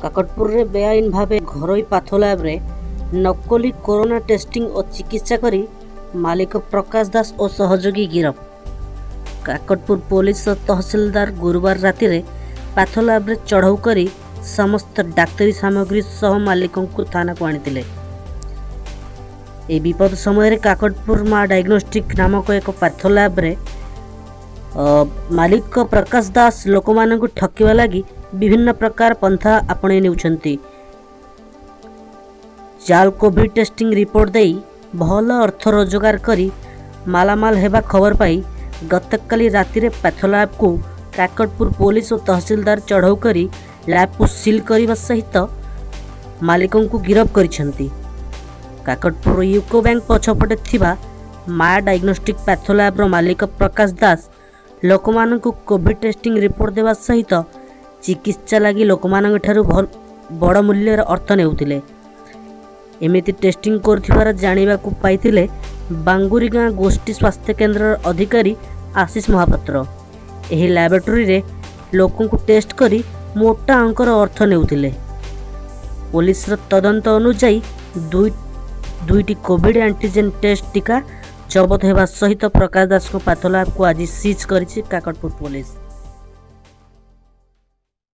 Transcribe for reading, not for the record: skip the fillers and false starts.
କାକଟପୁରରେ ବେଆଇନ ଭାବେ ଘରୋଇ ପାଥୋଲ୍ୟାବ୍ରେ ନକଲି କରୋନା ଟେଷ୍ଟିଂ ଓ ଚିକିତ୍ସା କରି ମାଲିକ ପ୍ରକାଶ ଦାସ ଓ ସହଯୋଗୀ ଗିରଫ। କାକଟପୁର ପୋଲିସ ଓ ତହସିଲଦାର ଗୁରୁବାର ରାତିରେ ପାଥୋଲ୍ୟାବ୍ରେ ଚଢ଼ଉ କରି ସମସ୍ତ ଡାକ୍ତରୀ ସାମଗ୍ରୀ ସହ ମାଲିକଙ୍କୁ ଥାନାକୁ ଆଣିଥିଲେ। ଏହି ବିପଦ ସମୟରେ କାକଟପୁର ମା ଡାଇଗ୍ନୋଷ୍ଟିକ୍ ନାମକ ଏକ ପାଥୋଲ୍ୟାବ୍ରେ ମାଲିକ ପ୍ରକାଶ ଦାସ ଲୋକମାନଙ୍କୁ ଠକିବା ଲାଗି ବିଭିନ୍ନ ପ୍ରକାର ପନ୍ଥା ଆପଣେଇ ନେଉଛନ୍ତି। ଜାଲ କୋଭିଡ୍ ଟେଷ୍ଟିଂ ରିପୋର୍ଟ ଦେଇ ଭଲ ଅର୍ଥ ରୋଜଗାର କରି ମାଲାମାଲ ହେବା ଖବର ପାଇ ଗତକାଲି ରାତିରେ ପାଥୋଲ୍ୟାବ୍କୁ କାକଟପୁର ପୋଲିସ ଓ ତହସିଲଦାର ଚଢ଼ଉ କରି ଲ୍ୟାବ୍କୁ ସିଲ୍ କରିବା ସହିତ ମାଲିକଙ୍କୁ ଗିରଫ କରିଛନ୍ତି। କାକଟପୁର ୟୁକୋ ବ୍ୟାଙ୍କ ପଛପଟେ ଥିବା ମା ଡାଇଗ୍ନୋଷ୍ଟିକ୍ ପାଥୋଲ୍ୟାବ୍ର ମାଲିକ ପ୍ରକାଶ ଦାସ ଲୋକମାନଙ୍କୁ କୋଭିଡ୍ ଟେଷ୍ଟିଂ ରିପୋର୍ଟ ଦେବା ସହିତ ଚିକିତ୍ସା ଲାଗି ଲୋକମାନଙ୍କଠାରୁ ବଡ଼ ମୂଲ୍ୟର ଅର୍ଥ ନେଉଥିଲେ। ଏମିତି ଟେଷ୍ଟିଂ କରୁଥିବାର ଜାଣିବାକୁ ପାଇଥିଲେ ବାଙ୍ଗୁରିଗାଁ ଗୋଷ୍ଠୀ ସ୍ୱାସ୍ଥ୍ୟକେନ୍ଦ୍ରର ଅଧିକାରୀ ଆଶିଷ ମହାପାତ୍ର। ଏହି ଲାବୋରେଟୋରୀରେ ଲୋକଙ୍କୁ ଟେଷ୍ଟ କରି ମୋଟା ଅଙ୍କର ଅର୍ଥ ନେଉଥିଲେ। ପୋଲିସର ତଦନ୍ତ ଅନୁଯାୟୀ ଦୁଇଟି କୋଭିଡ୍ ଆଣ୍ଟିଜେନ୍ ଟେଷ୍ଟ ଟିକା ଜବତ ହେବା ସହିତ ପ୍ରକାଶ ଦାସଙ୍କ ପାଥୋଲ୍ୟାବ୍କୁ ଆଜି ସିଜ୍ କରିଛି କାକଟପୁର ପୋଲିସ।